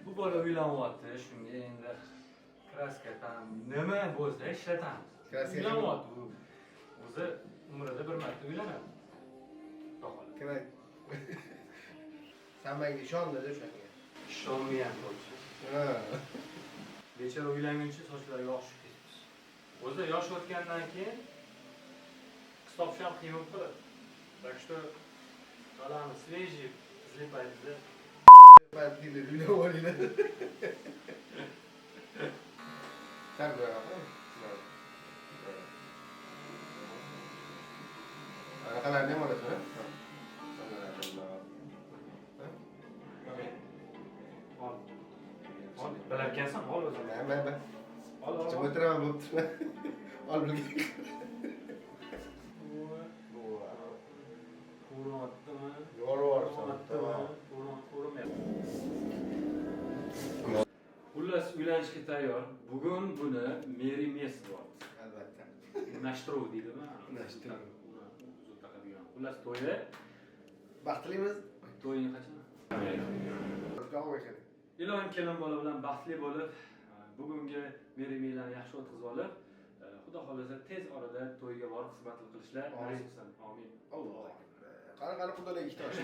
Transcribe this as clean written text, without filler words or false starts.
Bu bola uylanyapti, shunga endi краска там nima bo'lsa ishlatamiz. Краска. Uylanyapti bu. O'zi umrida bir marta uylanadi. Xudo xohlasa. Kerak. San menga ishondida o'shanga. Ishonmagan bo'lsa. Ha. Bechora uylanguncha sochlari yoqishib ketibdi. O'zi yosh o'tgandan keyin qiz topish ham qiyin bo'lib qoladi. Так что qalami свежий qizlik paytida. Paytida uylanib olinglar. Так, да. Anaqalarni ham olasan, ha? Ha? Ol. Ol, bilarkansan, ol o'zing. Man, man, man. Ol, ol. Jim Ol. o'tiraman, bo'pti. Ol bilgin. Ko'rinyaptimi? Yorib yuborsan. Ko'rinyaptimi? Ko'rinmayapti. Xullas, uylanishga tayyor. Bugun buni Meri Mes deyapti. Albatta. Unashtiruv deydimi? Unashtiruv. Uzuk taqadigan. Xullas, to'yi, Baxtlimiz? To'ying qachon? Javob beradi. Iloyim kelin bola bilan baxtli bo'lib, bugungi Meri Melarni yaxshi o'tkazib olib, Xudo xohlasa tez orada to'yga borib xizmat qilishlar Amin. nasib qilsin. Amin. Alloh. Qani, qani, qudalar ikkita osh.